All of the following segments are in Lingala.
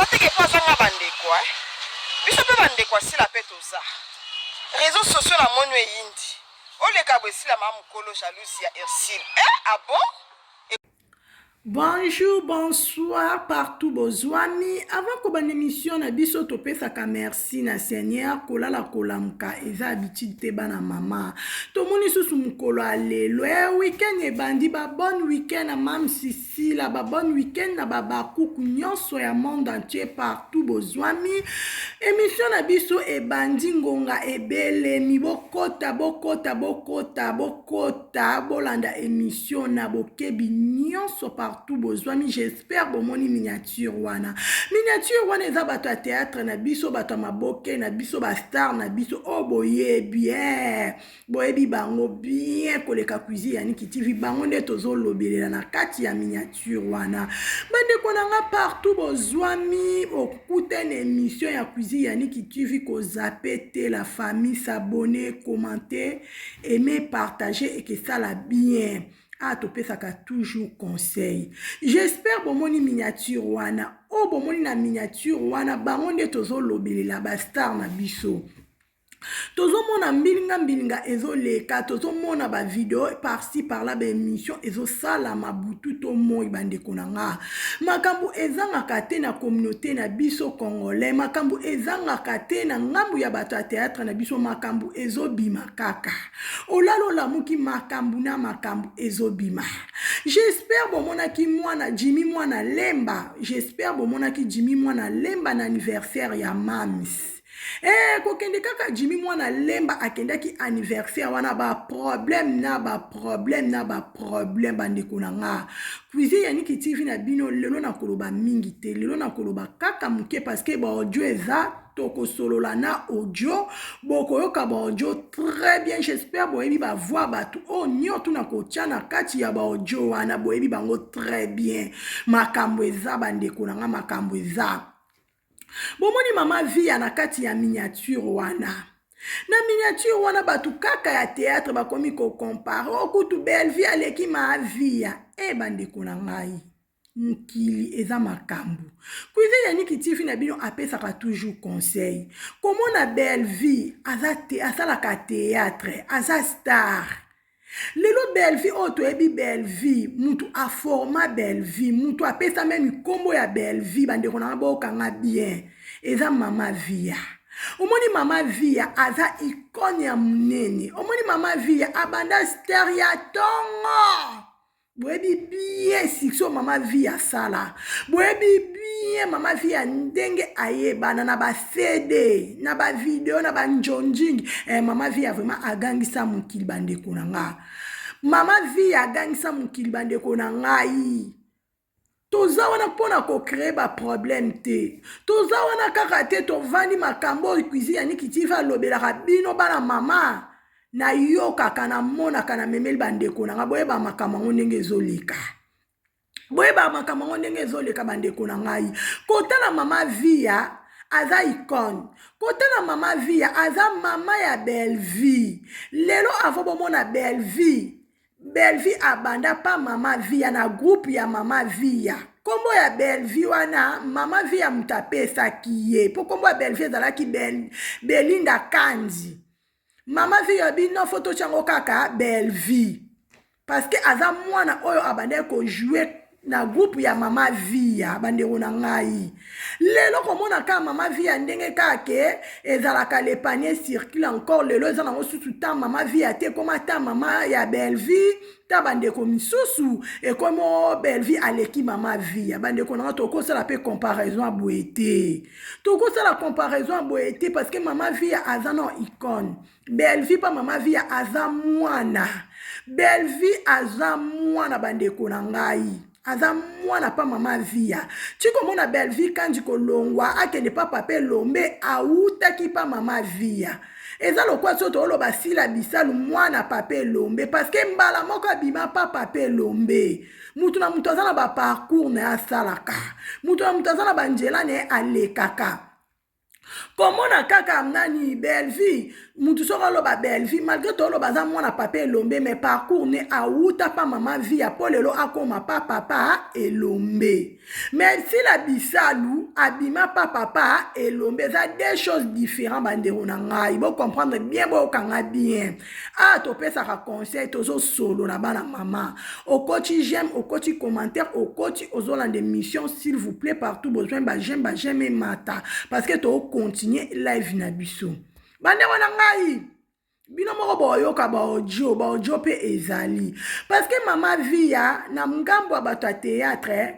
Eza te ke po azanga ba ndeko eh. Biso pe ba ndeko ya Sila pe toza. Reseaux sociaux na moni eyindi. Oleka boye Sila ma mukolo jalouse ya Ursule eh ah bon? Bonjour, bonsoir partout bozwami. Avant kobanda émission na biso topesaka merci na Seigneur kolala kolamuka eza habitude te bana mama. Tomoni susu mokolo ya lelo eh, week-end ebandi ba bonne week-end na mam Sisila, ba bonne week-end na ba bakuku nyonso ya monde entier partout bozwami. Émission na biso ebandi ngonga ebelemi bokota bokota bokota bokota Ta bolanda emission na bokebi nyonso partout bozwami j'espère bomoni miniature wana miniature wana eza bato ya théâtre na biso bato ya maboke na biso ba star na biso oyo oh, boyebi eh boyebi bango bien koleka cuisine ya Niki TV bango nde tozolobelela na kati ya miniature wana bandeko na nga partout bozwami okutani emission ya cuisine ya Niki TV kozape te la famille s'abonner commenter Aimer, partager ekesala bien. Ah, topesaka toujours conseil. J'espère bomoni miniature wana. Oh, bomoni na miniature wana bango nde tozolobelela ba star na biso. Tozomona mbilinga mbilinga ezoleka, tozomona ba video par-ci par-là ba émission ezosalama butu to moi bandeko na nga. Makambo ezangaka te na communauté na biso congolais, makambo ezangaka te na ngambu ya bato ya théâtre na biso, makambo ezobima kaka. Olala olamuki makambo na makambo ezobima. J'espère bomonaki mwana Jimmy mwana Lemba, j'espère bomonaki Jimmy mwana Lemba na anniversaire ya Mams. Eh, kokende kaka Jimmy mwana Lemba akendaki anniversaire wana ba problème na ba problème na ba problème bandeko na nga. Cuisine ya Niki TV na bino lelo nakoloba mingi te, lelo nakoloba kaka moke parce que ba audio eza tokosolola na audio bokoyoka ba audio très bien j'espère boyebi ba voix bato oyo nyonso nakotya na kati ya ba audio wana boyebi bango très bien makambo eza bandeko na nga makambo eza Bomoni mama Viya na kati ya miniature wana. Na miniature wana bato kaka ya théâtre bakomi ko comparer oh kutu Bellevue aleki ma Viya. Eh bandeko na ngai. Mokili eza makambo. Cuisine ya Niki TV na bino apesaka toujours conseil. Komona Bellevue aza te asalaka théâtre, aza star. Lelo Bellevue oyo toyebi Bellevue mutu aforma Bellevue mutu apesa meme nkombo ya Bellevue bandeko na nga bokanga bien eza mama Via omoni mama Via aza icone ya munene omoni mama Via abanda star ya tongo boyebi bien succès oyo mama vie asala boyebi bien mama vie ya ndenge ayebana na ba cd na ba video na ba njonjing eh, mama vie ya vraiment agangisa mokili bandeko na nga mama vie agangisa mokili bandeko na ngai toza wana mpo na kocree baproblème te toza wana kaka te tovandi makambo oyo cuisine ya nikitiva alobelaka bino bana mama nayokaka namonaka namemeli bandeko na nga boyeba makambo yango ndenge ezoleka boyeba makambo yango ndenge ezoleka bandeko na ngai kotala mama via aza icone kotala mama via aza mama ya bellevie lelo avo bomona bellevie Bellevue abanda pa mama Viya na groupe ya mama Viya. Kombo ya Bellevue wana mama Viya moto apesaki ye po kombo ya Bellevue ezalaki Bel, Belinda Kandy. Mama Viya abi non faut totya yango kaka Bellevue parce que aza mwana oyo abandaki ko jouer na groupe ya mama Viya. Bandeko na ngai lelo komona kaka mama Viya ndenge kaka ke ezalaka le panier circule encore lelo eza nango susu ta mama Viya te ekoma ta mama ya Bellevue ta bandeko misusu ekomi o Bellevue aleki mama Viya. Bandeko na ngai tokosala mpe comparaison ya boye te, tokosala comparaison ya boye te parce que mama Viya aza na icone. Bellevue pa mama Viya aza mwana. Bellevue aza mwana bandeko na ngai. Aza mwana pa mama Viya. Tikomona Bellevue kandi kolongwa akende pa papa Elombe awutaki pa mama Viya. Eza lokwa so toloba Sila Bisalu mwana papa Elombe parce que mbala moko abima pa papa Elombe. Mutu na mutu aza na ba parcours na ye asalaka. Mutu na mutu aza na ba nzela na ye alekaka. Komona kaka nani Bellevue, mutu soki aloba Bellevue, malgré toloba aza mwana papa Elombe, mais parcours ne awuta pa mama Viya po lelo akoma pa papa Elombe. Mais Sila Bisalu abima pa papa Elombe, eza deux choses différentes bandeko na ngai, bo comprendre bien, boyokanga bien. Ah, topesaka conseil, tozosolola bana mama. Okoti j'aime, okoti commentaire, okoti ozolanda émission, s'il vous plaît, partout besoin ba j'aime, ba j'aime emata parce que to continuer live na biso. Bandeko na ngai, bino moko boyoka ba audio, ba audio pe ezali parce que mama Viya na ngambo ya bato ya théâtre,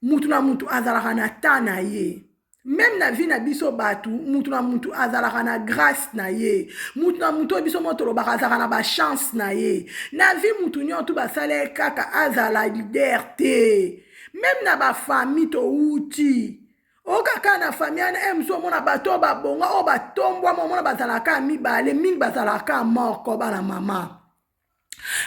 mutu na mutu azalaka na temps na ye. Meme na vie na biso batu, mutu na mutu azalaka na grâce na ye. Mutu na mutu oyo biso moko tolobaka azalaka na ba chance na ye. Na vie mutu nyonso basala ye kaka azala leader te. Meme na ba famille towuti, oyoka kaka na famille wana, mosusu omona bato oyo babonga, oyo batombwama, omona bazalaka kaka mibale, mingi bazalaka kaka moko, bana mama.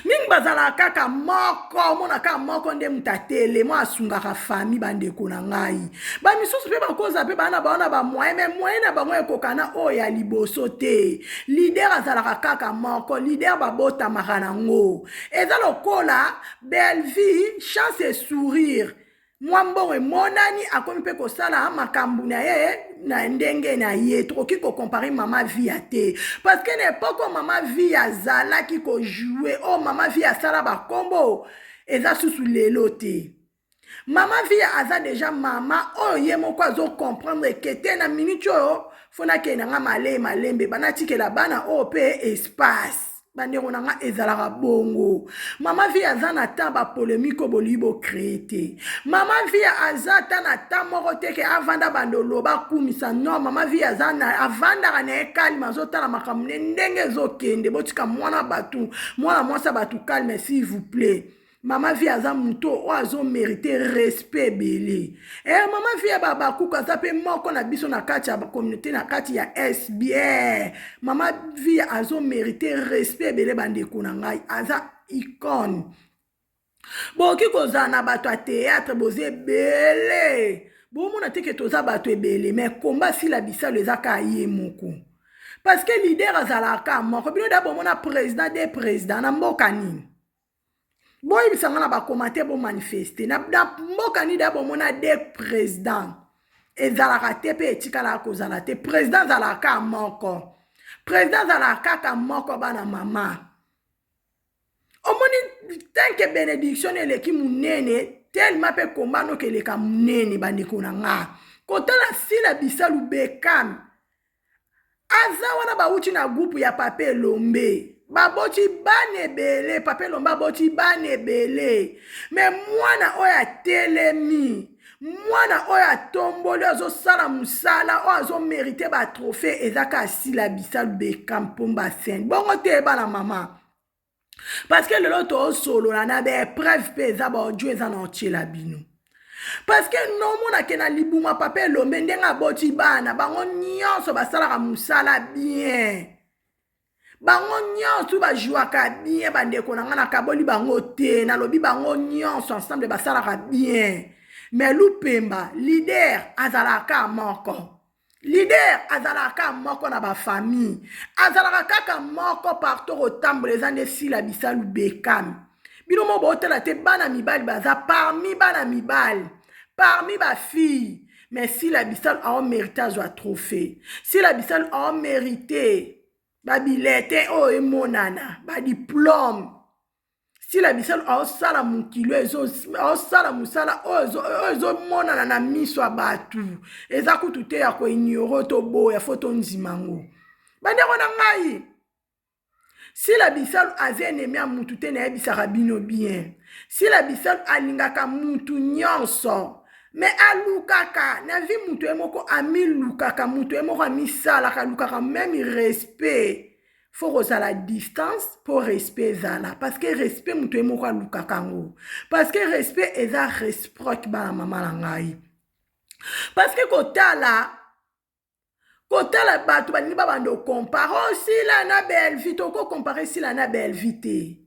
Mingi bazalaka kaka moko, omona kaka moko nde moto atelema asungaka famille. Bandeko na ngai, bamisusu mpe bakoza mpe bana bango na bamoyen, mais moyen na bango ekokana oyo ya liboso te. Leader azalaka kaka moko, leader babotamaka nango. Eza lokola Bellevue, chance et sourire, mwa mbongo emonani, akomi mpe kosala makambo na ye na ndenge na ye. Tokoki kocomparer mama Viya te, parce que na époque oyo mama Viya azalaki kojouer, oyo mama Viya asala bakombo, eza susu lelo te. Mama Viya aza deja mama oyo ye moko azocomprendre ke te, na minute oyo fo nakende na nga maleye malembe, banatikela bana oyo mpe espace. Bandeko na nga, ezalaka bongo. Mama Viya aza na temps bapolémique oyo bolingi bocréer te. Mama Viya aza ata na temps moko te ke avanda bando oloba akumisa. Non, mama Viya aza na avandaka na ye calme, azotala makambo ne ndenge ezokende. Botika mwana bato, mwana mwasi ya bato calme, s'il vous plaît. Mama Viya aza moto oyo azomérite respect ebele. Mama Viya babakuka aza mpe moko na biso na kati ya communauté, na kati ya SB. Mama Viya azomérite respect ebele. Bandeko na ngai, aza icône. Bokoki kozala na bato ya théâtre, boza ebele, bomona te ke toza bato ebele, mais komba Sila Bisalo eza kaka ye moko, parce que leader azalaka moko. Bino da bomona président de président na mboka nini? Boyebisa nga na bacommentaire, bomanifeste na mboka nini da bomona de président? Ezalaka te mpe etikalaka kozala te. Président azalaka moko, président azalaka kaka moko. Bana mama, omoni tanke bénédiction eleki monene tellement mpe komba noki eleka monene. Bandeko na nga, kotala Sila Bisalu Bekam aza wana, bauti na groupe ya papa Elombe, baboti bana ebele. Papa Elombe aboti bana ebele, mais mwana oyo atelemi, mwana oyo atomboli, azosala mosala oyo azomérite batrophée, eza kaka Sila Bisalu Bekam Mpomba Sene. Bongo te, bana mama, parce que lelo tosolola na baépreuve mpe eza baaudio, eza na otiela bino, parce que nomonake na libuma papa Elombe, ndenge aboti bana, bango nyonso basalaka mosala bien, bango nyonso bajouaka bien. Bandeko na ngai, nakaboli bango te, nalobi bango nyonso ensemble basalaka bien. Mais Lupemba, leader azalaka moko, leader azalaka moko na bafamille, azalaka kaka moko partout kotambola, eza nde Sila Bisalu Bekam. Bino mo bootala te, bana mibali baza parmi bana mibali, parmi bafille, mais Sila Bisalu aomérite azwa trophée. Sila Bisalu aomérite babilete oyo emonana, badiplôme. Sila Bisalu aosala mokili, aosala mosala oyo ezomonana na miso ya bato, eza kutu te ya koignorer toboya, fo tondima ngo. Bandeko na ngai, Sila Bisalu aza ennemi ya mutu te, nayebisaka bino bien. Sila Bisalu alingaka mutu nyonso, mais alukaka na vie mutu ye moko amilukaka, mutu ye moko amisalaka, alukaka même respect. Fo kozala distance mpo respect ezala, parce que respect moto ye moko alukaka yango, parce que respect eza réciproque. Bana mama na ngai, parce que kotala kotala bato balingi babanda ocomparer Sila na Bellevue, tokocomparer Sila na Bellevue te.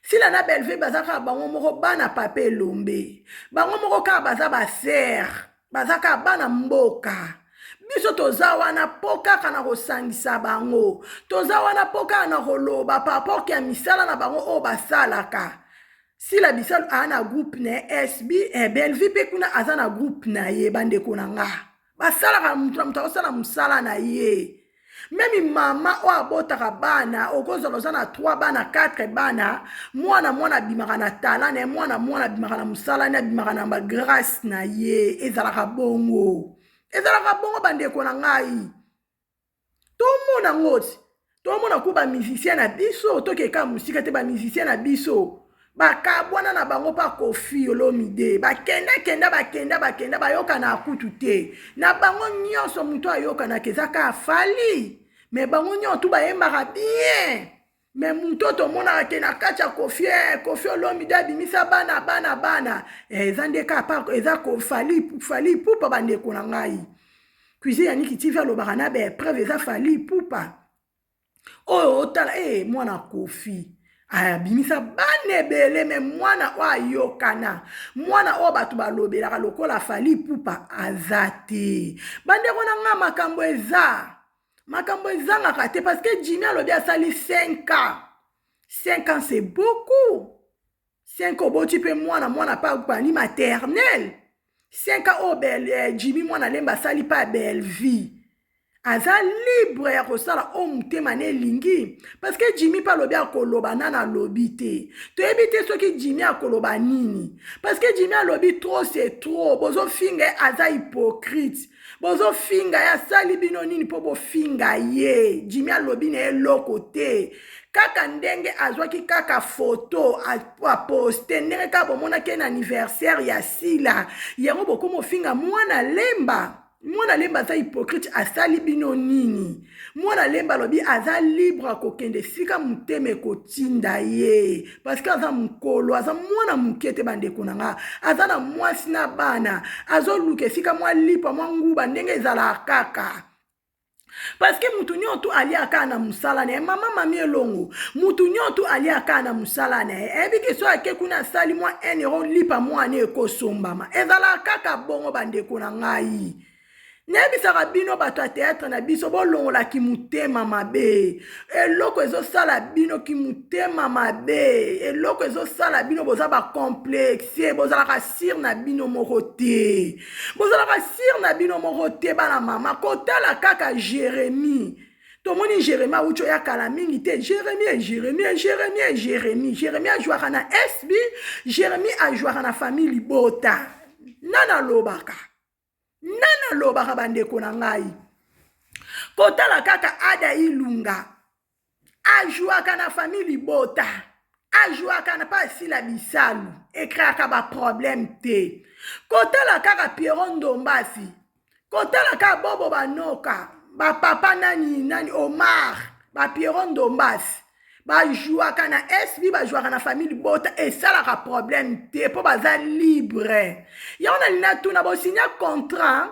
Sila na Bellevue baza kaka bango moko bana papa Elombe, bango moko kaka baza basere, baza kaka bana mboka. Biso toza wana mpo kaka na kosangisa bango, toza wana mpo kaka na koloba par rapport ya misala na bango oyo basalaka. Sila Bisalu aa na groupe na ye SB, eh, Bellevue mpe kuna aza na groupe na ye. Bandeko na nga, basalaka moto na moto akosala mosala na ye. Meme mama oyo abotaka bana, okozala oza na 3 bana, 4 bana, mwana mwana abimaka na tala na ye, mwana mwana abimaka na mosala na ye, abimaka na bagrace na ye. Ezalaka bongo, ezalaka bongo bandeko na ngai. Tomona ngo ti tomona ku bamusicien na biso, tokeka mosika te, bamusicien na biso bakabwana na bango mpa Koffi Olomide, bakendakenda bakenda bakenda, bayokana kutu te na bango nyonso. Moto ayokanaka eza kaka Fally, mais bango nyonso tu bayembaka bien. Mais moto tomonaka ke na kati ya Koffi, Koffi Olomide abimisa bana bana bana, eza nde kaka eza Fally, Fally Ipupa. Bandeko na ngai, Cuisine ya Niki TV alobaka na baépreuve, eza Fally Ipupa oyo otala. Mwana Koffi abimisa bana ebele, mais mwana oyo ayokana, mwana oyo bato balobelaka lokola Fally Ipupa aza te. Bandeko na nga, makambo eza, makambo ezangaka te, parce que Jimmy alobi asali 5 ans. 5 ans, c'est beaucoup. 5 oboti mpe mwana mwana mpe abandi maternelle. 5 ans oyo Jimmy mwana lemba asali mpe Bellevue, aza libre ya kosala oyo motema na elingi, parce que Jimmy mpe alobi akoloba nani, alobi te. Toyebi te soki Jimmy akoloba nini, parce que Jimmy alobi trop c'est trop. Bozofinga ye, aza hypocrite. Bozofinga ye, asali bino nini mpo bofinga ye? Jimmy alobi na ye eloko te, kaka ndenge azwaki kaka foto aposte, ndenge kaka bomonaki ye na anniversaire ya Sila, yango bokoma ofinga mwana lemba. Mwana lemba aza hypocrite, asali bino nini? Mwana lemba alobi aza libre akokende esika motema ekotinda ye, parce que aza mokolo, aza mwana moke te. Bandeko na nga, aza na mwasi na bana, azoluka esika mwa lipa mwa nguba ndenge ezalaka kaka, parce que mutu nyonso aliaka na mosala na ye. Mama mami elongo, mutu nyonso aliaka na mosala na ye. Ayebi ke so ake kuna, asali mwa 1 euro, lipa mwana ekosombama. Ezalaka kaka bongo. Bandeko na ngai, nayebisaka bino, bato ya théâtre na biso, bolongolaki motema mabe. Eloko ezosala bino ki motema mabe, eloko ezosala bino, boza bacomplexe, bozalaka sûr na bino moko te, bozalaka sûr na bino moko te. Bana mama, kotala kaka Jérémie, tomoni Jérémie awuti oya kala mingi te. Jérémie, Jérémie, Jérémie, Jérémie, Jérémie ajwaka na SB, Jérémie ajwaka na famille libota. Nani alobaka? Nani alobaka? Bandeko na ngai, kotala kaka Ada Ilunga, ajwaka na famille libota, ajwaka na mpa asila bisalu, ecréaka baproblème te. Kotala kaka Piero Ndombasi, kotala kaka Bobo Banoka, bapapa nani nani, Omar, bapiero Ndombasi bajwaka na SB, bajwaka na famille libota, esalaka problème te mpo baza libre. Yango nalingi natuna, bosinya contrat?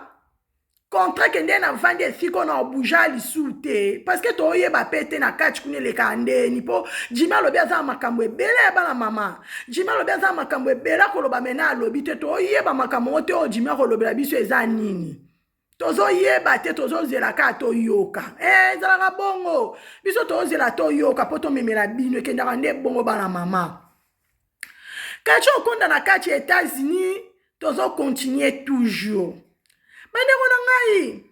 Contrat ke nde navandi esika oyo na obuja lisu te, parce que toyeba mpe te na kati kuna elekaka ndeni. Mpo Jimi alobi aza na makambo ebele ya bana mama. Jimi alobi aza na makambo ebele akoloba, mena alobi te. Toyeba makambo ngo te. Oyo Jimi akolobela biso eza nini, tozoyeba te. Tozozela kaka toyoka. Ezalaka bongo, biso tozozela toyoka mpo tomemela bino. Ekendaka nde bongo, bana mama. Kati okonda na kati ya États-Unis, tozocontinue toujours. Bandeko na ngai,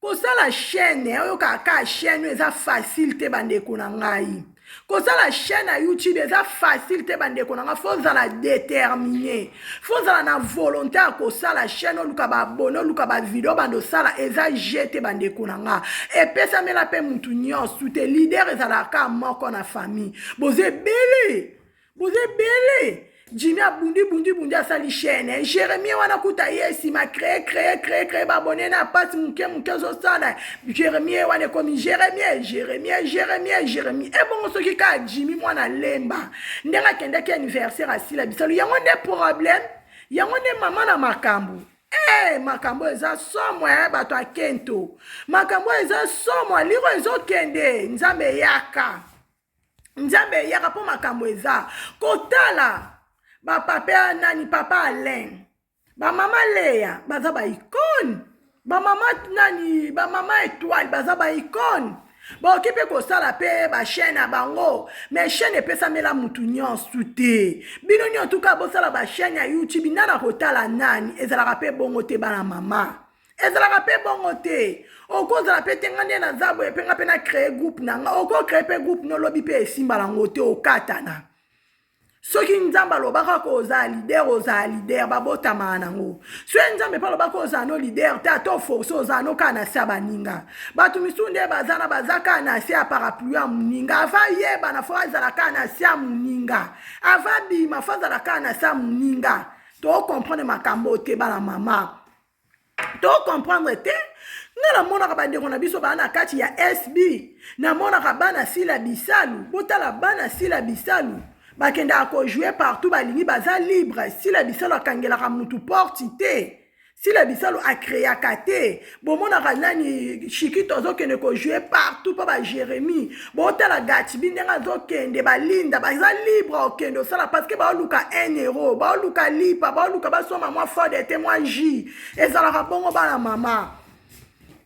kosala chaîne oyo kaka chaîne oyo eza facile te. Bandeko na ngai, kosala chaîne ya YouTube eza facile te. Bandeko na ngai, faut ozala déterminé, faut ozala na volonté ya kosala chaîne, oluka baabonnés, oluka bavideo, bando osala. Eza jeu te, bandeko na nga. Epesamela mpe mutu nyonso te. Leader ezalaka moko na famille. Boza ebele, boza ebele. Jimi abundi bundi bundi, asali chaîne. Jérémie wana kuta ye nsima, crée crée crée crée, baabonnés na pasi moke moke ozosala. Jérémie wana ekomi Jérémie, Jérémie, Jérémie, Jérémie. Ebongo soki kaka Jimi mwana lemba, ndenge akendaki anniversaire asila bisalo, yango nde problème, yango nde mama na makambo. Makambo eza somo. Bato akento, makambo eza somo, aliko ezokende. Nzambe eyaka, Nzambe eyaka, mpo makambo eza kotala. Bapapa nani, papa Alain, bamama Leya, baza baicône. Bamama nani, bamama étoile baza ba icone, bakoki mpe kosala mpe bachaîne na bango, mais chaîne epesamela mutu nyonso te. Bino nyonso tuka bosala bachaîne ya YouTube, nani akotala nani? Ezalaka mpe bongo te bana mama, ezalaka mpe bongo te. Okozala mpe te nga nde naza boye mpe nga mpe na créer groupe na nga, okocrée mpe groupe nolobi mpe esimba nango te, okatana. Soki Nzambe alobaka ko ozala leader, ozala leader, babotamaka nango. Soki Nzambe mpe alobaka ozala no leader te, ata oforce ozala no kaka na se ya baninga. Bato misusu nde baza na baza kaka na se ya parapluie ya moninga. Ava yebana fo azala kaka na se ya moninga, ava bima fo azala kaka na se ya moninga. Tocomprendre makambo te bana mama, to comprendre te. Nga namonaka bandeko na biso baa na kati ya SB, namonaka bana Sila Bisalu. Botala bana Sila Bisalu bakendaka kojouer partout, balingi, baza libre. Sila Bisalu akangelaka mutu porte te, Sila Bisalu akreaka te. Bomonaka nani Shikito azokende kojouer partout mpo ba Jérémie, botala Gatibi ndenge azokende, balinda baza libre okende osala parce que baoluka 1 euro, baoluka lipa, baoluka basomba mwa fode te, mwa jus. Ezalaka bongo bana mama.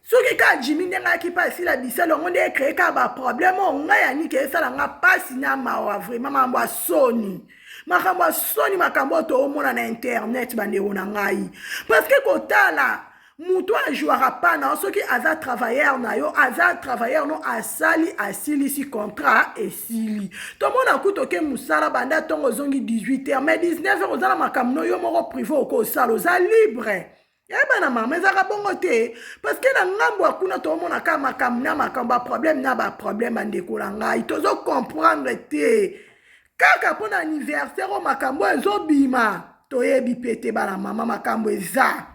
Soki kaka Jimi ndenge ayaki mpe asila Bisalo yango nde ecree kaka baproblème oyo, ngai Yanike esala nga mpasi na mawa vraiment. Makambo ya soni, makambo ya soni, makambo oyo toomona na internet bandeko na ngai, parce que kotala moto ajouaka pa na yo, soki aza travailleur na yo, aza travailleur no, asali asilisi contrat esili. Tomona kutu oke mosala banda ntongo ozongi 18 heures, mais 19 heures oza na makambo no yo moko privé okosala, oza libre. Yeba na mama, ezalaka bongo te, parce que na ngambo ya kuna toomona kaka makambo na makambo, baproblème na baproblème. Bandeko na ngai, tozocomprendre te kaka mpo na anniversaire oyo makambo oyo ezobima, toyebi mpe te bana mama. Makambo eza,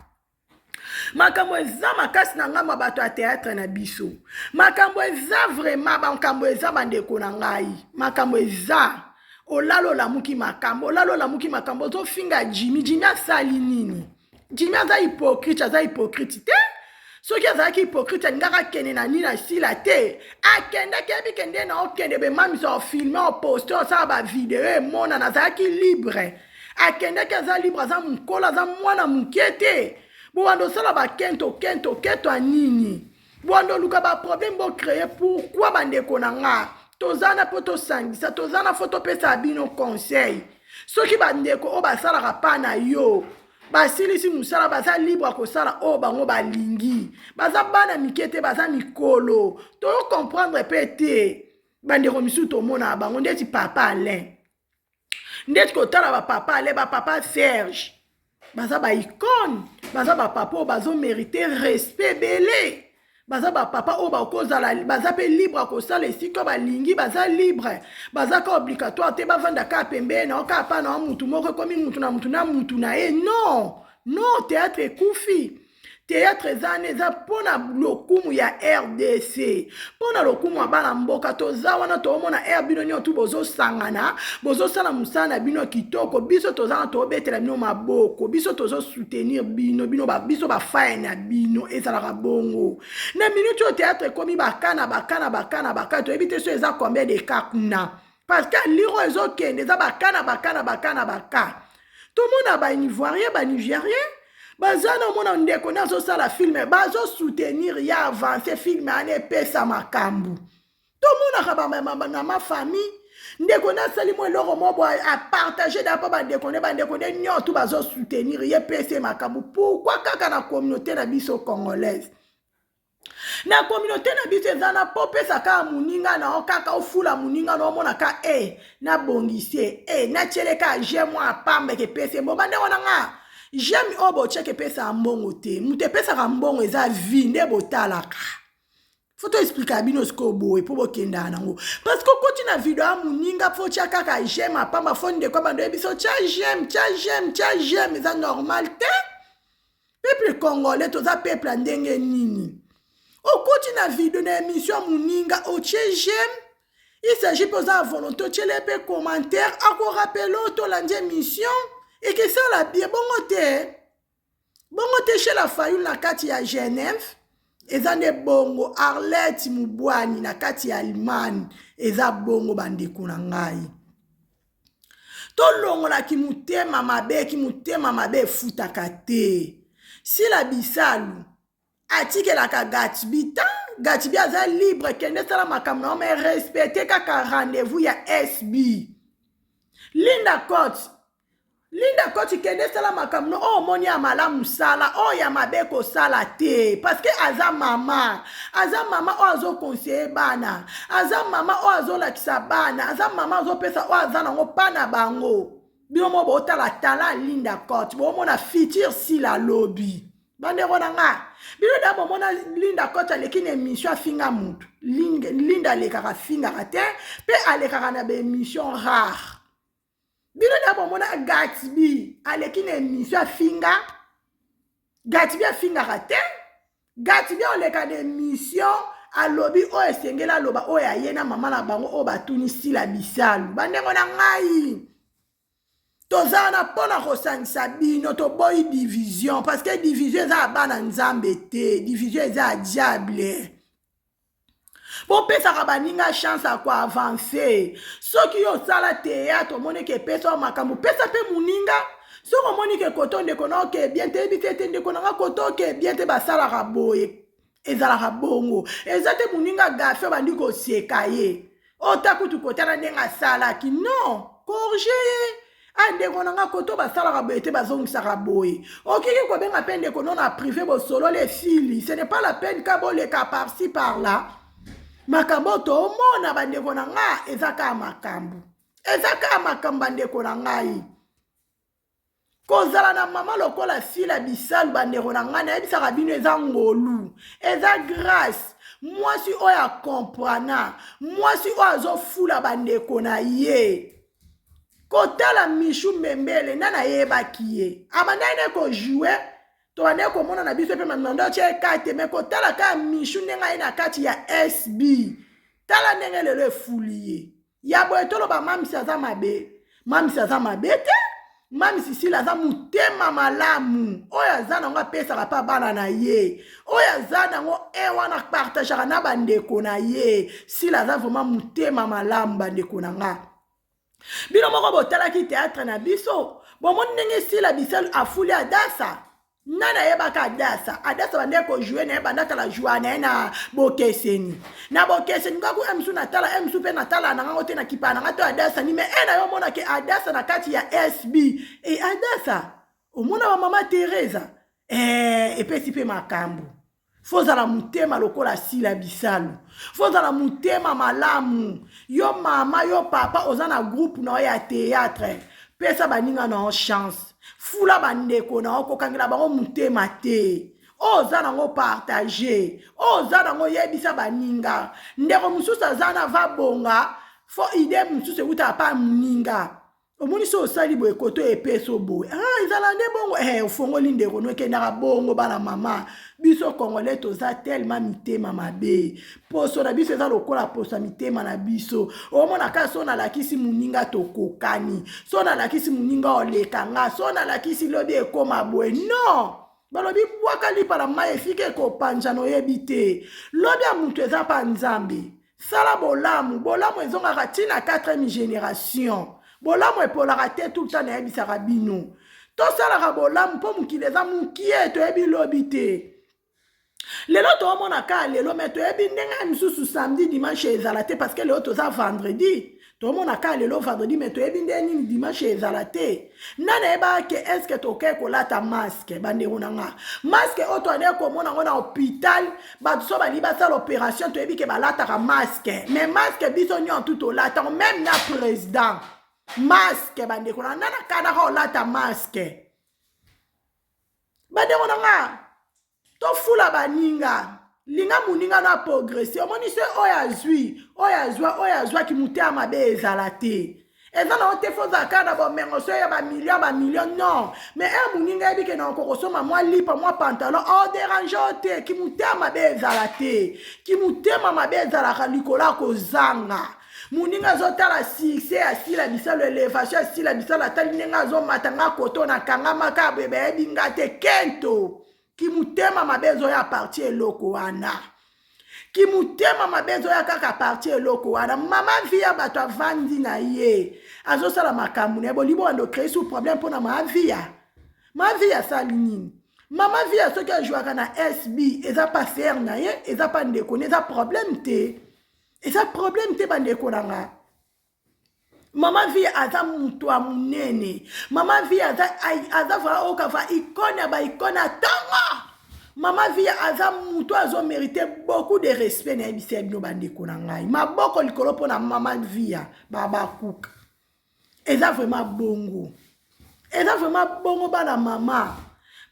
makambo eza makasi na ngambo ya bato ya théâtre na biso. Makambo eza vraiment, makambo eza bandeko na ngai, makambo eza. Olala olamuki makambo, olala olamuki makambo. Ozofinga Jimi, Jimi asali nini? Jimi aza hypocrite, aza hypocrite te. Soki azalaki hypocrite, alingaka akende na nini asila te. Akendaki, yebi kende na okende bemamisa, ofilme, oposte, osala bavideo emonana. Azalaki libre, akendaki, aza libre, aza mokolo, aza mwana moke te. Bowanda osala bakento kento keto ya nini? Bowanda oluka baproblème, bocreye pourquoi? Bandeko na nga, toza na mpo tosangisa, toza na fo topesa bino conseil. Soki bandeko oyo basalaka pa na yo basilisi mosala, baza libre ya kosala oyo bango balingi, baza bana mike te, baza mikolo. Tocomprendre mpe te bandeko misusu tomonaka bango ndeti papa Alain, ndeti kotala bapapa Alain, bapapa Serge, baza baicone, baza bapapa oyo bazomérite respect ebele. Baza bapapa oyo bakozala, baza mpe libre ya kosala esika balingi, baza libre, baza ka obligatoire te bavanda kaka pembeni na yo, kaka pa na yo mutu moko, ekomi mutu na mutu na mutu na ye. Non, non, théâtre ekufi. Théâtre eza wana, eza mpona lokumu ya RDC, mpona lokumu ya bana mboka. Toza wana, toomona r bino nyonso tu bozosangana, bozosala mosala na bino kitoko. Biso toza wana, toobetela bino maboko, biso tozosoutenir bino, bino biso bafaye na bino. Ezalaka bongo. Na minute oyo théâtre ekomi baka na baka na baka na baka, toyebi te so eza combien de cas kuna, parce que liro ezokende, eza baka na baka na baka na baka. Tomona baivoirien, banigérien baza na omona ndeko nde azosala film, bazosoutenir ya avance film wana, epesa makambo. Tomonaka na mafamille, ndeko nde asali mwa eloko mo boye, apartage da mpo bandeko nde, bandeko nde nyonso tu bazosoutenir ye, pese makambo. Pourquoi kaka na communauté na biso congolaise? Na communauté na biso eza na mpo opesa kaka moninga na yo, kaka ofula moninga na omona ka e nabongisi e natiele ka j'aime mwa apamba epesi mbongo. Bandeko na nga, j'aime oyo botiaka epesaka mbongo te. Moto epesaka mbongo eza vie nde botalaka. Fo toexplika bino sikoyo boye mpo bokendaka nango, parce que okoti na video ya moninga, fo tia kaka j'aime apamba, fo ndeko bando oyebi so tia j'aime, tia j'aime, tia j'aime, eza normal te. Peuple congolais, toza peuple ya ndenge nini? Okoti na video, na émission ya moninga, otie j'aime, il s'agit mpe oza na volonté otiele mpe commentaire, akorapele oyo tolandi émission, ekesala bien. Bongo te, bongo te. Chez la Fayulu na kati ya Genève eza nde bongo, Arlette Mubwani na kati ya Allemagne eza bongo. Bandeko na ngai, tolongolaki motema mabe, ki motema mabe efutaka te. Sila Bisalu. Atikelaka Gatsby temps. Gatsby aza libre, kende sala makambo na yo, mais respecte kaka rendez-vous ya SB. Linda Cote, Linda Cote, kende sala makambo no oyo omoni ya malamu sala, oyo ya mabe kosala te, parce que aza mama, aza mama oyo azoconseille bana, aza mama oyo azolakisa bana, aza mama azopesa oyo aza nango pa na bango. Bino mo botala tala Linda Cote, bomona futur Sila lobi. Bandeko na nga, bino da bomona Linda Cote aleki na émission afinga mutu. Linda alekaka afingaka te, mpe alekaka na ba émission rare. Bino da bomona Gatsby aleki na émission afinga. Gatsby afingaka te. Gatsby oleka na émission alobi oyo esengeli aloba, oyo aye na mama na bango oyo batuni Sila Bisalu. Bandeko na ngai, toza na mpona kosangisa bino, toboyi division, parce que division eza ya bana Nzambe te, division eza ya diable. Bopesaka baninga chance ya koavancer. Soki yo osala théâtre, omoni ke epesa yo makambo, pesa mpe moninga. Soki omoni ke koto ndeko na oke bien te, yebi te ete ndeko na nga koto oke bien te, basalaka boye, ezalaka bongo. Eza te moninga gafe obandi koseka ye, ota kutu kotala ndenge asalaki, non, corrige ye. Ah, ndeko na nga koto basalaka boye te, bazongisaka boye. Okiki kobenga mpe ndeko no na privé, bosololi, esili. Ce n'est pas la peine ka boleka par-ci par-là. Makambo toomona, bandeko na nga, eza kaka makambo, eza kaka makambo. Bandeko na ngai, kozala na mama lokola Sila Bisalu, bandeko na ngai, nayebisaka bino, eza ngolu, eza grâce. Mwasi oyo akomprana, mwasi oyo azofula bandeko na ye. Kotala Mishu Mbembele, nani ayebaki ye? Abandaki ne kojouer, tobandaki komona na biso mpe mando atia ekate, me kotala kaka Mishu ndenge aye na kati ya SB, tala ndenge lelo efuli ye ya boye. Toloba Mamisi aza mabe? Mamisi aza mabe te. Mamisi Sila aza motema malamu. Oyo aza nango apesaka mpa bana na ye, oyo aza nango e wana partageaka na bandeko na ye. Sila aza vraiment motema malamu. Bandeko na nga, bino moko botalaki théâtre na biso, bomoni ndenge Sila Bisalu afuli Adasa. Nani ayebaka Adasa? Adasa bandeki kojouer na ye, bandakala joie na ye na bokeseni, na bokeseni ngaku. E mosu natala, e mosu mpe natala na ngango te, na kipa na nga to Adasa ni me e na yo omonake Adasa na kati ya SB. E Adasa omona bamama Teresa epesi mpe makambo. Fozala motema lokola Sila Bisalu, fozala motema malamu. Yo mama, yo papa, oza na groupe na yo ya théâtre, pesa baninga na yo chance, fula bandeko na yo, kokangela bango motema te. Oyo oza nango, partage. Oyo oza nango, yebisa baninga. Ndeko mosusu aza na va bonga fo idée mosusu eutaka pa moninga. Omoni so osali boye, koto epesi boye, ah, ezala nde bongo. Ofongoli ndeko no, ekendaka bongo. Bana mama, biso Congolais toza tellement mitema mabe. Poso na biso eza lokola poso ya mitema na biso. Omona kaka so nalakisi moninga tokokani, so nalakisi moninga oleka nga, so nalakisi lobi ekóma boye. Non, balobi bwaka lipa na mai, esika ekopanzana oyebi te. Lobi ya moto eza mpa Nzambe. Sala bolamu, bolamu ezongaka ntina 4e génération. Bolamu epolaka te. Tout le temps nayebisaka bino, tosalaka bolamu mpo mokili eza mokie, toyebi lobi te. Lelo toomona kaka lelo, me toyebi ndenge misusu samedi, dimanche ezala te, parce que lelo toza vendredi. Tomona kaka lelo vendredi, me toyebi nde nini dimanche ezala te. Nani ayebaka ke est-ce toke kolata masque? Bandeko na nga, masque oyo toandeki komona yango na hôpital, bato so balingi basala opération, toyebi ke balataka masque. Mais masque biso nyonso tu tolata, même na président masque. Bandeko na nga, nani akanaka olata masque? Bandeko na nga, tofula baninga, linga moninga na progresse. Omoni se oyo azwi, oyo azwa, oyo azwaki, motema mabe ezala te. Eza nango te fo ozala kaka na bomengo so ya bamillion bamillion, non. Mais e moninga yebi ke na okokosomba mwa lipa, mwa pantalon, odéranger o te. Ki motema mabe ezala te. Ki motema mabe ezalaka likolo ya kozanga. Moninga azotala succès ya Sila Bisalo, élévation ya Sila Bisalo, atali ndenge azomata, nga koto nakangamaka boye, bayebi nga te kento. Kimotema mabe ezoya partir eloko wana. Kimotema mabe ezoya kaka partir eloko wana. Mama vi ya bato avandi na ye, azosala makambo na ye. Bolingi bowanda ocréer su problème mpona mavia. Mavia asali nini? Mama Viya soki ajouaka na SB eza pa sœur na ye, eza pa ndeko ne, eza problème te. Eza problème te bandeko na nga. Mama Viya aza moto ya monene. Mama Viya aza aza va oka va icône ya ba icône ya tongo. Mama Viya aza moto azo mériter beaucoup de respect na yebisa bino bandeko na ngai. Maboko likolo mpo na Mama Viya babakuka. Eza vraiment bongo. Eza vraiment bongo bana mama.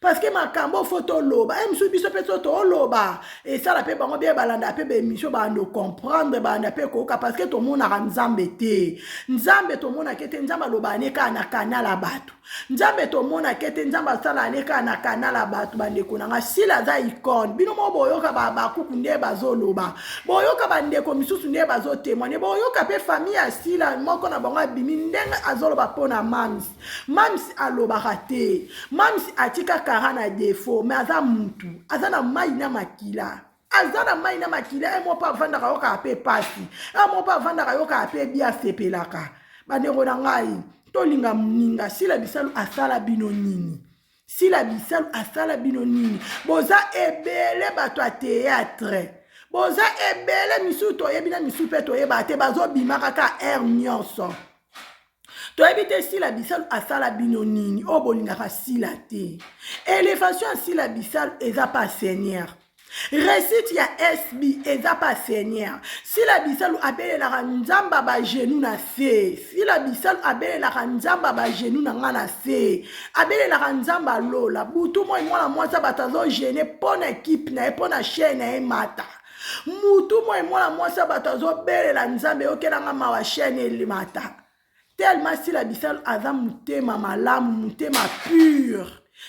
Parce que makambo fo toloba e mosusu biso mpe so toloba esala mpe bango bie balanda mpe baémission banda comprendre banda mpe koyoka parce que tomonaka nzambe te nzambe tomonaka te nzambe alobaka ne kaka na kanal ya bato nzambe tomonaka te nzambe asalaka ne kaka na kanal ya bato bandeko na nga sila aza icone bino moko boyoka bakuku nde bazoloba boyoka bandeko misusu nde bazotemoigne boyoka mpe famille ya sila moko na bango abimi ndenge azoloba mpo na mams mams alobaka te mams atika kara na defo me aza mutu aza na mai na makila aza na mai na makila ye moko mpe avandaka yokaka mpe pasi ye moko mpe avandaka yokaka mpe bi asepelaka bandeko na ngai tolinga moninga sila bisalu asala bino nini Sila Bisalu asala bino nini? Boza ebele bato ya theatre. Boza ebele misusu toyebi na misusu pe toyeba te bazobima kaka heure nyonso. Toyebi te Sila Bisalu asala bino nini? Oyo bolingaka Sila te. Elevation ya Sila Bisalu eza pa Seigneur. Recite ya SB eza pa seigneur. Sila Bisalu abelelaka nzamba ba genoux na se. Sila Bisalu abelelaka nzamba ba genoux na nga na se. Abelelaka nzamba lola. Butu moi mwana mwasi bato azo gêner mpo na equipe na ye mpo na chaîne na ye mata. Mutu moi mwana mwasi bato azobelela nzambe yokela nga mawa chaîne elimata. Tellement Sila Bisalu aza mutema malamu, mutema pur.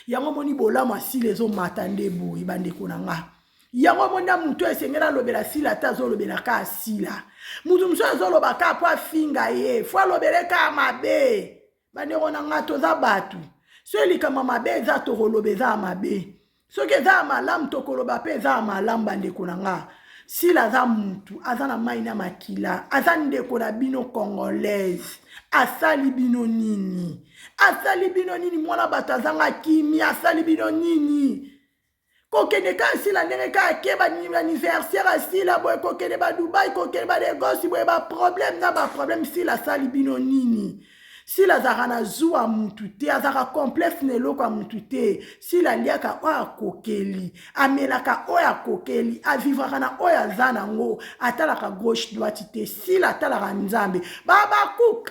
Yango moni bolamu ya Sila ezomata nde boye bandeko na nga. Yango moni na mutu esengeli alobela Sila te azolobela kaka Sila. Mutu mosusu azoloba kaka po afinga ye, fo alobele kaka mabe. Bandeko na nga toza bato. Soki likambo mabe eza tokoloba eza mabe. Soki eza ya malamu tokoloba pe eza ya malamu bandeko na nga. Sila aza mutu, aza na mai na makila, aza ndeko na bino congolaise. Asali bino nini? Asali bino nini? Mwana bato azanga kimia, asali bino nini? Kokende kaka Sila ndenge kaka ke ba anniversaire ya Sila boye, kokende ba Dubai, kokende ba Lagos boye, ba problème na ba problème. Sila asali bino nini? Sila azalaka na zuwa mutu te, azalaka complexe na eloko ya mutu te. Sila aliaka oyo akokeli, amelaka oyo akokeli, avivraka na oyo aza nango, atalaka gauche droite te. Sila atalaka Nzambe. Babakuk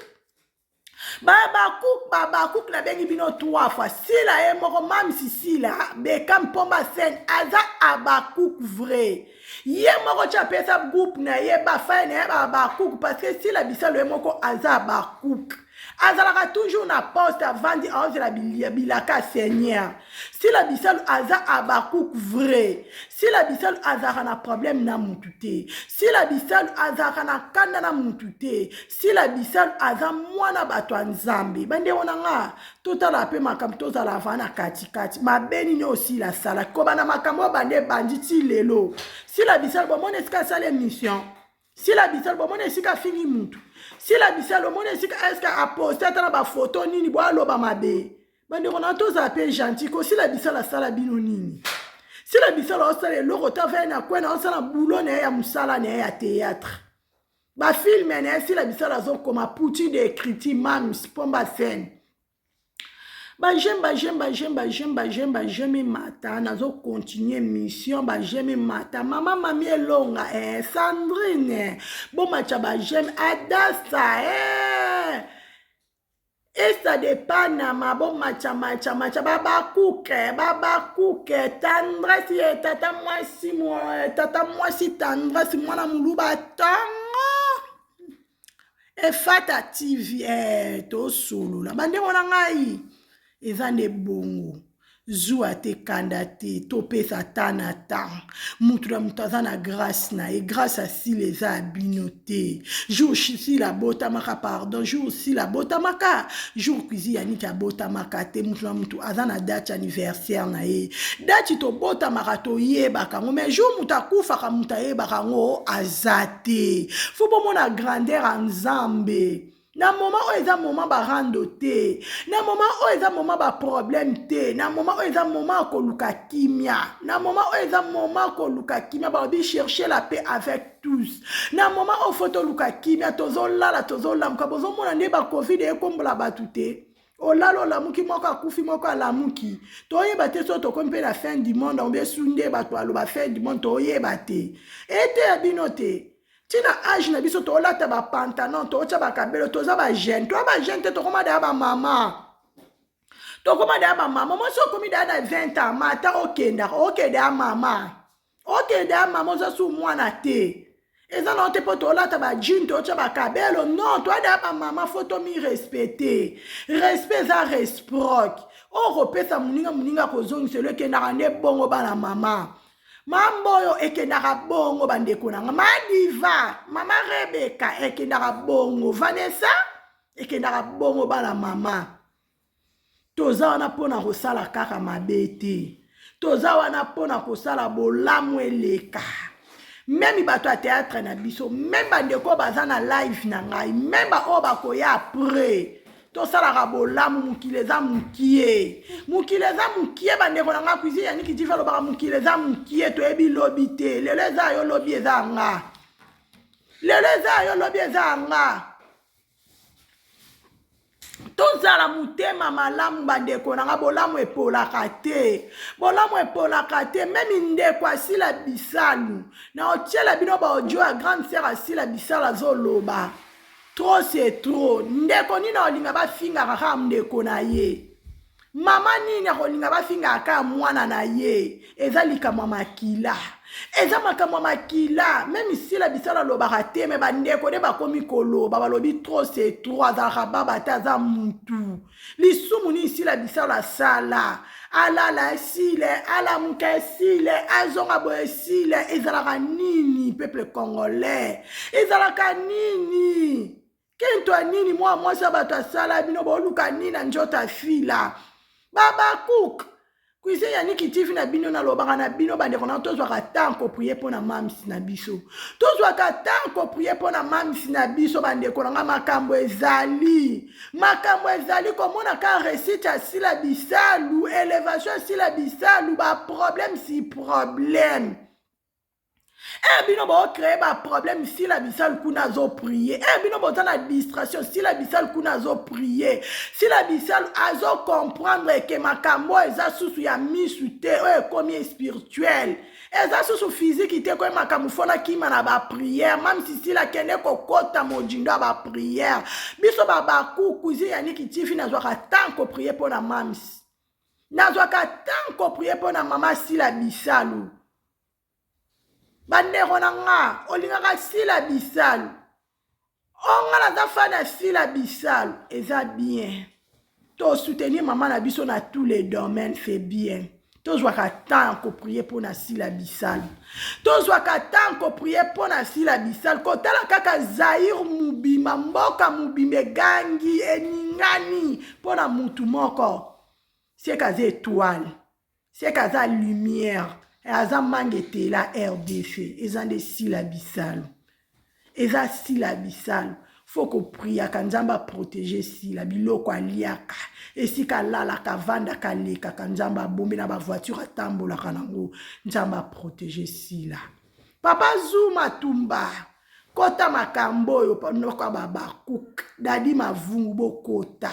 babakuk babakuk nabengi bino trois fois. Sila ye moko mamsi Sila Beckham Pomba scène aza abakuk vrai. Ye moko ti apesa groupe na ye bafai na ye babakuk parce que Sila Bisalu ye moko aza abakuk. Azalaka toujours na poste avandi aozela bilaka Seigneur. Sila Bisalu aza abakuk vrai. Sila Bisalu azalaka na problème na mutu te. Sila Bisalu azalaka na kanda na mutu te. Sila Bisalu aza mwana bato ya Nzambe. Bandeko na nga totala pe makambo tozala avant na katikati. Mabe nini oyo Sila asala? Kobanda makambo oyo bande ebandi ti lelo. Sila Bisalu bomoni esika asala émission. Sila Bisalu bomoni esika afingi mutu. Sila Bisalu omoni esika eske aposte ata na bafoto nini bo aloba mabe. Bandeko na tozala pe gentil ko Sila Bisalu asala bino nini? Sila Bisalu aosala eloko te avaya na kwe na osala boulot na ye ya mosala na ye ya théâtre. Ba film na ye Sila Bisalu azokoma Poutine de écriture mams pomba scène. Ba j'aime ba j'aime ba j'aime ba j'aime ba j'aime ba j'aime mata nazo continuer mission ba j'aime mata mama mami elonga eh Sandrine bomacha ba j'aime Adassa eh Esa de Panama bomacha macha macha babakuke babakuke tendresse ye tata mwasi tata mwasi tendresse mwana muluba tongo Efata TV eh, tosolola bandeko na ngai eza nde bongo zuwa te kanda te topesa ta na ta mutu na mutu aza na grâce na ye grâce ya sila eza ya bino te jour sila abotamaka pardon jour sila abotamaka jour cuisine yaniki abotamaka te mutu na mutu aza na date anniversaire na ye date tobotamaka toyebaka yango mais jour mutu akufaka mutu ayebaka yango aza te fo bomona grandeur ya nzambe. Na moment oyo eza moment ba rando te, na moment oyo eza moment ba problème te, na moment oyo eza moment ya koluka kimia, na moment oyo eza moment ya koluka kimia. Balobi chercher la paix avec tous. Na moment oyo faut toluka kimia, tozolala tozolamuka, bozomona nde ba covid ekombola bato te. Olala olamuki, moko akufi, moko alamuki, toyeba te soki tokomi mpe na fin du monde ombe su nde bato baloba fin du monde, toyeba te. Eteya bino te ntina age na biso, tolata bapantalon, totya bakabelo, toza bajeune, toya bajeune te, tokoma daya bamama, tokoma daya bamama. Mwasi okomi daya na 20 ans, mata okendaka, okende ya mama, okende ya mama, oza su mwana te. Eza na te mpo tolata bajean, totya bakabelo, non, toya daya bamama. Faut tomirespecter, respect eza réciproque. Oyo kopesa moninga, moninga kozongiselo, ekendaka nde bongo. Bana mama, mambo oyo ekendaka bongo. Bandeko na nga, madiva, mama Rebeka, ekendaka bongo. Vanessa, ekendaka bongo. Bana mama, toza wana mpona kosala kaka mabe te, toza wana mpona kosala bolamu eleka. Même bato ya théâtre na biso, même bandeko baza na live na ngai, même baoyo bakoya après, tosalaka bolamu. Mokili eza mokie, mokili eza mokie. Bandeko na nga, Cuisine Yaniki TV alobaka mokili eza mokie, toyebi lobi te. Lelo eza yo, lobi eza nga. Lelo eza yo, lobi eza nga. Tozala motema malamu, bandeko na nga. Bolamu epolaka te, bolamu epolaka te. Même ndeko asila bisalu na otiela bino baaudio ya grande sœur asila bisalu, azoloba trop c'est trop. Ndeko nini akolinga bafingaka kaka ndeko na ye? Mama nini akolinga bafingaka kaka mwana na ye? Eza likambo ya makila, eza makambo ya makila. Même sila bisala alobaka te, mais bandeko nde bakomi koloba, balobi trop c'est trop. Azalaka baba te, aza mutu. Lisumu nini sila bisala asala? Alala esile, alamuka esile, azonga boye esile. Ezalaka nini, peuple congolais? Ezalaka nini? Kento ya nini mwa mwasi ya bato asala bino? Boluka nini na nzoto afila babakuk? Cuisine Yaniki TV na bino, nalobaka na bino, bandeko na, tozwaka temps koprier mpo na mamisi na biso, tozwaka temps koprier mpo na mamisi na biso. Bandeko na nga, makambo ezali, makambo ezali. Komona ka réussite asila bisalu, élévation esila bisalu, baproblème si problème. E bino bocréer baproblème, sila bisalu kuna azoprier. E bino boza na distraction, sila bisalu kuna azoprier. Sila bisalu azocomprendre ke makambo oyo eza susu ya misu te, oyo ekomi spirituel, eza susu physique te. Koye makambo fona kima na baprière. Mamisi sila kende kokota mojindo ya baprière. Biso babaku Cuisine Yaniki TV, nazwaka temps koprier mpo na mamisi, nazwaka temps koprier mpo na mama Sila Bisalu. Bandeko na nga, olingaka Sila Bisalu, o nga naza fan ya Sila Bisalu, eza bien. Tosoutenir mama na biso na tous les domaines, c'est bien. Tozwaka temps ya koprier mpo na Sila Bisalu, tozwaka temps koprier mpo na Sila Bisalu. Kotala kaka Zaire mobimba, mboka mobimba egangi, eningani mpo na mutu moko. Seke aza étoile, seke aza lumière, aza manga etela RDC, eza nde Sila Bisalu, eza Sila Bisalu. Faut kopriaka Nzambe aprotéger Sila, biloko aliaka, esika alalaka, avandaka, alekaka, Nzambe abombi na bavoiture atambolaka nango, Nzambe aprotéger Sila. Papa Zuma Tumba, kota makambo oyo noko babakuk dadi mavungu, bokota,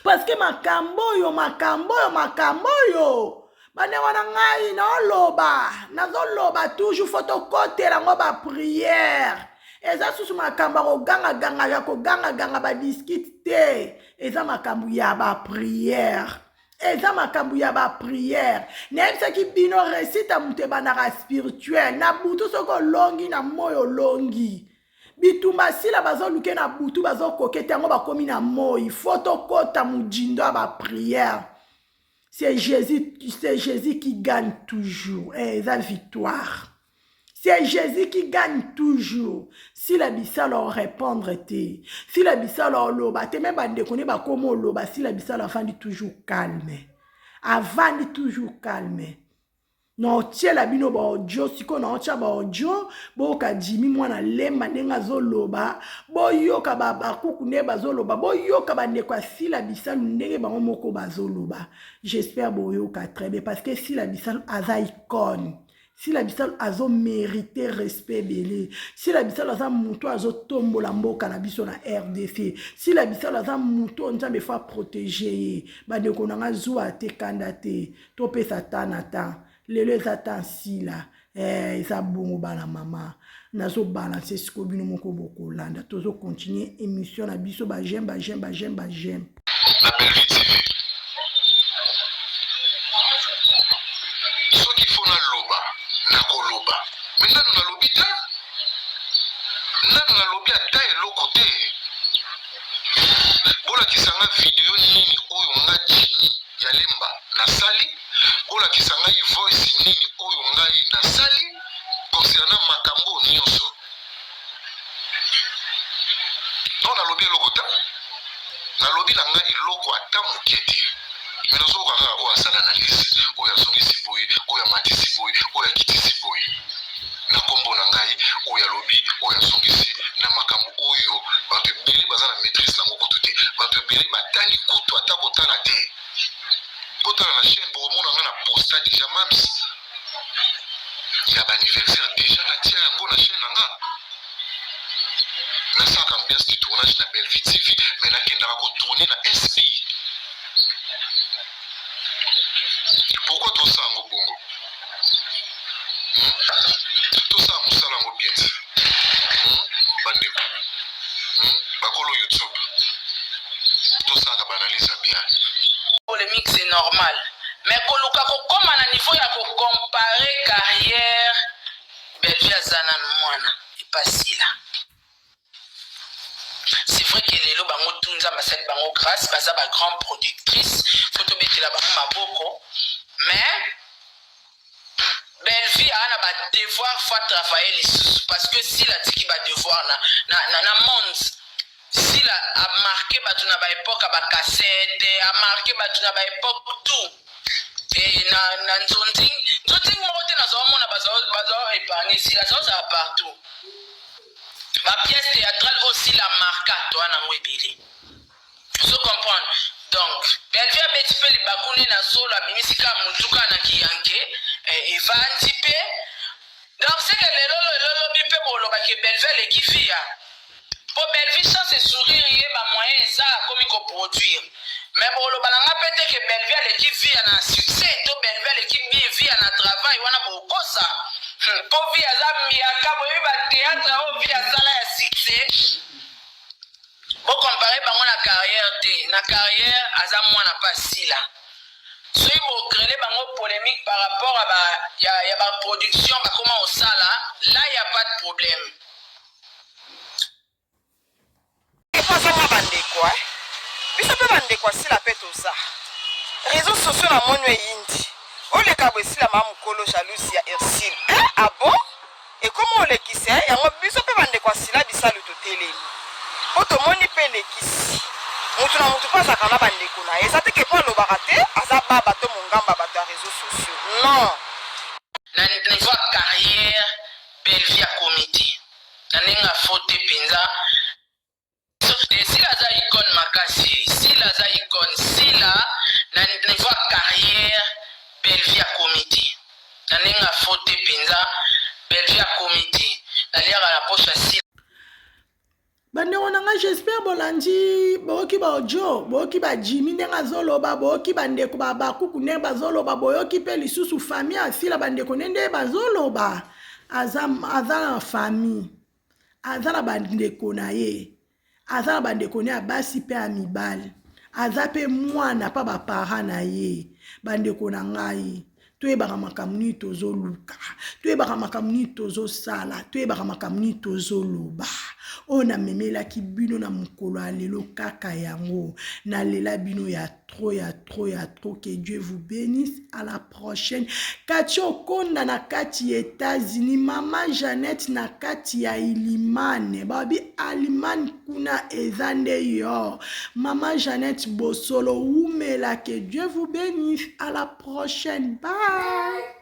parce que makambo oyo, makambo oyo, makambo oyo, bandeko na ngai, naoloba, nazoloba toujours, faut tokotela yango baprière. Eza susu makambo ya kogangaganga, ya kogangaganga badiskite te, eza makambo ya baprière, eza makambo ya baprière. Nayebisaki bino, réussite ya moto ebandaka spirituel na butu. Soki olongi na moi, olongi bitumba. Sila bazoluke na butu, bazokoke te, yango bakomi na moi. Faut tokɔta mojindo ya baprière. C'est Jésus, c'est Jésus qui gagne toujours. Eh, eza victoire, c'est Jésus qui gagne toujours. Sila Bisalo répondre te, Sila Bisalo oloba te, mais bandeko ne bakoma oloba. Sila Bisalo avandi toujours calme, avandi toujours calme. Naotiela bino ba audio sikoyo, naotia ba audio boyoka Jimmy mwana lemba ndenge azoloba, boyoka ba bakuku ndenge bazoloba, boyoka bandeko ya Sila Bisalu ndenge bango moko bazoloba. J'espère boyoka très bien parce que Sila Bisalu aza icône. Sila Bisalu azo merite respect ebele. Sila Bisalu aza mutu azo tombola mboka na biso na RDC. Sila Bisalu aza mutu oyo Nzambe faut a proteger ye. Bandeko na nga zuwa te kanda te. Topesa temps na temps. Lelo eza temps Sila. Eh, eza bongo bana mama. Nazo balancer sikoyo bino moko bokolanda. Tozo continuer émission na biso ba j'aime ba j'aime ba j'aime ba j'aime. Na Bellevue TV. Soki faut naloba, nakoloba. Mais nanu nalobi te. Nanu nalobi ata eloko te. Bolakisa nga video nini oyo nga Jimmy ya Lemba nasali. Bolakisa ngai voice nini oyo ngai nasali concernant makambo oyo nyonso. Non, nalobi eloko te. Nalobi na ngai eloko ata moke te. Mais nazoyoka kaka oyo asala analyse, oyo azongisi boye, oyo amatisi boye, oyo akitisi boye. Na kombo na ngai, oyo alobi, oyo azongisi, na makambo oyo bato ebele baza na maîtrise nango kutu te. Bato ebele batali kutu ata kotala te. Botala na chaîne, bokomona ngai na posta déjà mams ya ba anniversaire déjà natia yango na chaîne na nga. Nasalaka ambiance du tournage na Bellevue TV, mais nakendaka ko tourner na SB. Pourquoi tosala yango bongo? Hmm? Tosala mosala yango bien te. Hmm? Bandeko. Hmm? Bakolo YouTube. Tosalaka ba analyse ya bien. Polémique c'est normal. Mais koluka kokoma na niveau ya ko comparer carrière Bellevue aza nanu mwana epa Sila. C'est vrai que lelo bango tout Nzambe asali bango grâce, baza ba grand productrice, faut tobetela bango maboko. Mais Bellevue a na ba devoir faut travailler lisusu parce que Sila atiki ba devoir na na na, na monde. Sila a marqué bato na ba époque ya ba cassette, a marqué bato na ba époque tout. Et na na nzonzing, nzonzing moko te nazo mona bazo bazo épargner Sila, azo zala partout. Ba pièces théâtrales oyo Sila marqua toa nango ebele. Ozo comprendre? Donc, Bellevue abeti pe libaku ne na zolo abimisi kaka mutu kaka na kiyanke, eh, evandi pe. Donc c'est que lelo lelo lobi pe boloba ke Bellevue aleki Viya. Po Bellevue chance e sourire ye ba moyen eza akomi ko produire. Mais boloba na nga pe te ke Bellevue aleki Viya na succès to Bellevue aleki Viya na travail wana bokosa. Po Viya aza mbiaka boyebi ba theatre oyo Viya asala ya succès. Bo comparer bango na carrière te, na carrière aza mwana pa Sila. Soki bo crele bango polemique par rapport ya ba ya, ya ba production bakoma osala, là ya pas de problème. Azanga bandeko eh. Biso pe bandeko ya Sila pe toza. Réseaux sociaux na moni eyindi. Oleka boye Sila ma mukolo jalouse ya Ursule. Eh, ah bon? Ekomi olekisa eh, yango biso pe bandeko ya Sila Bisalu totelemi. Po tomoni pe elekisi. Mutu na mutu pe azalaka na bandeko na ye. Eza te ke po alobaka te, aza baba to mongamba bato ya réseaux sociaux. Non. Na niveau ya carrière, Bellevue akomi te. Na ndenge ya faux te penza. Sila aza icone makasi sila aza icone sila na niveau ya carrière Bellevue akomi te na ndenge ya faux te penza Bellevue akomi te naliaka na poche ya sila. Bandeko na ngai j'espère bolandi boyoki ba audio boyoki ba Jimmy ndenge azoloba boyoki bandeko ba bakuku ndenge bazoloba boyoki mpe lisusu famille asila bandeko nde nde bazoloba aza aza na famille aza na bandeko na ye aza na bandeko ne ya basi mpe ya mibali aza mpe mwana mpa bapara na ye bandeko na ngai toyebaka makambo nini tozoluka toyebaka makambo nini tozosala toyebaka makambo nini tozoloba oyo namemelaki bino na mokolo ya lelo kaka yango nalela bino ya trop ya trop ya trop que Dieu vous bénisse à la prochaine Kati Okonda na kati ya États-Unis mama Jeannette na kati ya Ilimane babi Alimane kuna eza nde yo mama Jeannette Bosolo wumela que Dieu vous bénisse à la prochaine bye.